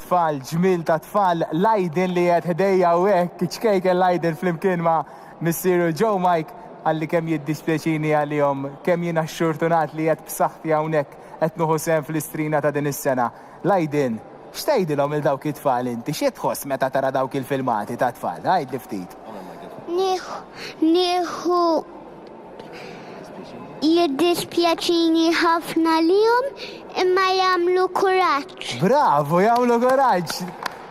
it-tfal, ġmiel ta' tfal, Lydon li qiegħed ħdejja hawnhekk, iċ-ċkejken Lydon flimkien ma' missieru Joe Mike, qalli kemm jiddispjaċini għalihom, kemm jiena xxurtunat li qiegħed b'saħħti hawnhekk qed nieħu sehem fl-Istrina ta' din is-sena. Lydon, x'tgħidilhom lil dawk it-tfal inti? Xi tħoss meta tara dawk il-filmati tat-tfal? Għidli ftit. Nieħu, nieħu Jiddispjaċini ħafna lihom imma jagħmlu kuraġġ. Bravu, jagħmlu kuraġġ!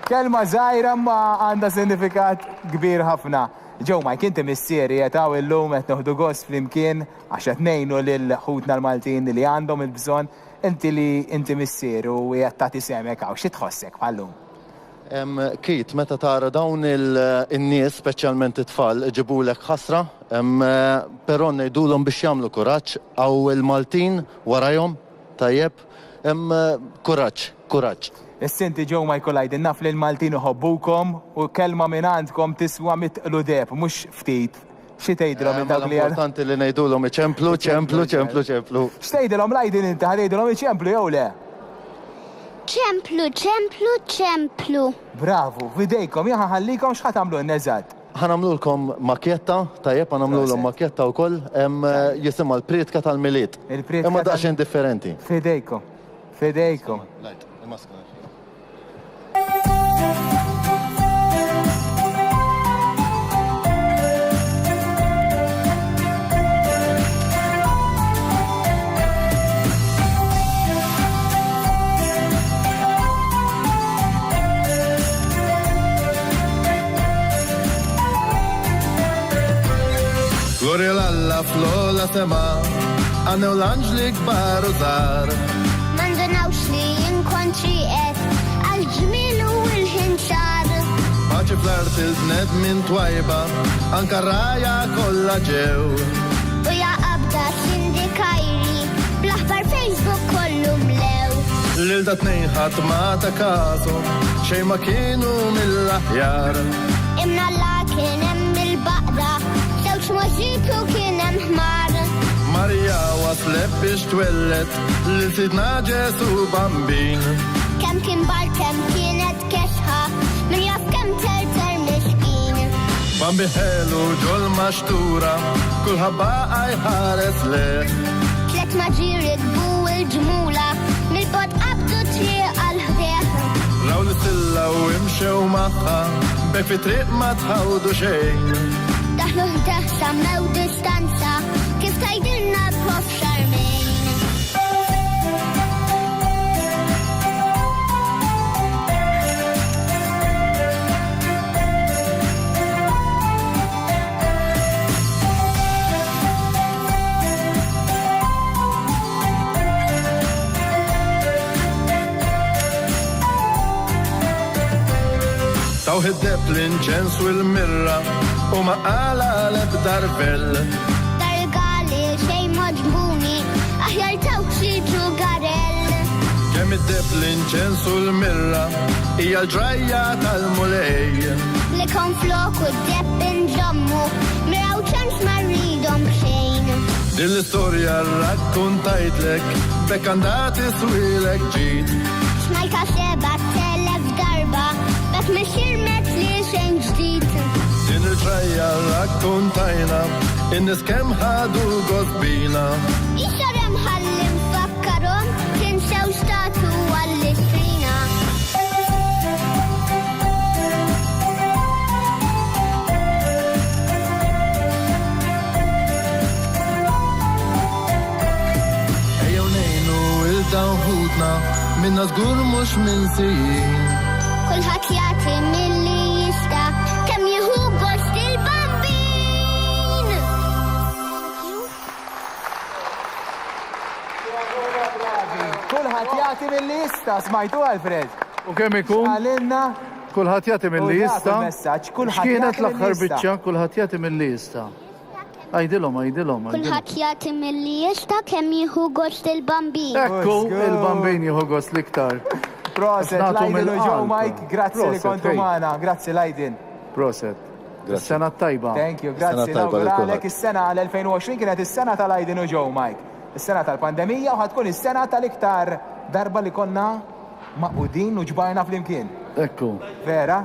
Kelma żgħira imma għandha sinifikat kbir ħafna. Joe Mike, inti missieri qed hawn illum qed nieħdu gost flimkien għax qed ngħinu lil ħutna l-Maltin li għandhom il-bżonn. Inti li inti missier u qiegħed tagħti sehmek hawn, xi tħossek bħal-lum? Keith, meta tara dawn in-nies, speċjalment it-tfal, iġibulek ħasra, però ngħidulhom biex jagħmlu kuraġġ, hawn il-Maltin warajhom, tajjeb, kuraġġ, kuraġġ. Issa inti Joe Michael Aydin, naf li l-Maltin iħobbukom u kelma mingħandkom tiswa mitqlu deheb, mhux ftit. Xi tgħidilhom lil dawk li. Mela importanti li ngħidulhom iċemplu, ċemplu, ċemplu, ċemplu. X'tgħidilhom Lydon inti, ħa tgħidilhom iċemplu jew le? Ċemplu, ċemplu, ċemplu. Bravu, f'idejkom, jien ħa nħallikom x'ħa tagħmlulna eżatt? Ħa nagħmlulkom makjetta, tajjeb, ħa nagħmlulhom makjetta wkoll, jisimha l-prietka tal-Milied. Il-prietka. Imma daqsxejn differenti. F'idejkom, f'idejkom. Glorja l-Alla fl-ogħla sema, għannew l-anġli kbar u żgħar. Ma ndunawx li jien kont rieqed għal ġmiel u l-ħin sar. Paċi fl-art il-bnedmin twajba, anka r-rgħajja kollha ġew. U ja qabda Cindy Kyrie, bl-aħbar Facebook kollu mlew. Lil da tnejn ħadd ma ta każhom, xejn ma kienu mill-aħjar. Imnalla kien hemm il-baqra, żewġ mogħżiet u kien hemm ħmar. Marija waslet biex twelled Lil Sidna Ġesu Bambin. Kemm kien bar kemm kienet kesħa, min jaf kemm terter miskin. Bambi ħelu ġol maxtura, kulħadd baqa' jħares lejh. Tlet maġi rikbu l-ġmula, mill-bogħod qabdu triq għal ħdejh. Raw l-istilla u imxew magħha, b'hekk fit-triq ma tħawdu xejn. Daħlu ħdejh żammew distanza, kif tgħidilna l-Prof. Charmaine. Tawh id-deheb, l-inċens u l-mirra u ma qala l-ebda rvell. Dar-rigali xejn m'għoġbuni, aħjar tawk xi ġugarell. Kemm id-deheb, l-inċens u l-mirra hija l-ġrajja tal-Mulej. Li kon floku d-deheb inżommu, mirra u ċens ma rridhom b'xejn. Din l-istorja rrakkuntajtlek, b'hekk għandha tiswielek ġid. Smajtha 7000 darba, b'hekk missier m'għedtli xejn ġdid. Din il-ġrajja rrakkuntajna, in-nies kemm ħadu gost bina. Ixorem ħalli nfakkarhom, tinsew x'tagħtu għall-istrina. Ejjew ngħinu 'l dawn ħutna, minna żgur mhux minsijin. Kulħadd jagħti milli jista' kemm jieħu gost il-Bambin! Kulħadd jagħti milli jista', smajtu Alfred? U kemm ikun? X'qalilna? Kulħadd jagħti milli jista'. Messaġġ, kulħadd X'kienet l-aħħar biċċa? Kulħadd jagħti milli jista'. Għidilhom, għidilhom. Kulħadd jagħti milli jista' kemm jieħu gost il-Bambin. Ekku, il-Bambin jieħu gost l-iktar. Proset, Lajdin u Joe Mike, grazzi li kontu magħna. Grazzi Lajdin. Proset. Is-sena t-tajba. Thank you, grazzi. Nawguralek is-sena l-2020 kienet is-sena ta' Lajdin u Joe Mike. Is-sena tal-pandemija u ħa tkun is-sena tal-iktar darba li konna. Magħqudin u ġbarna flimkien. Ekku. Vera?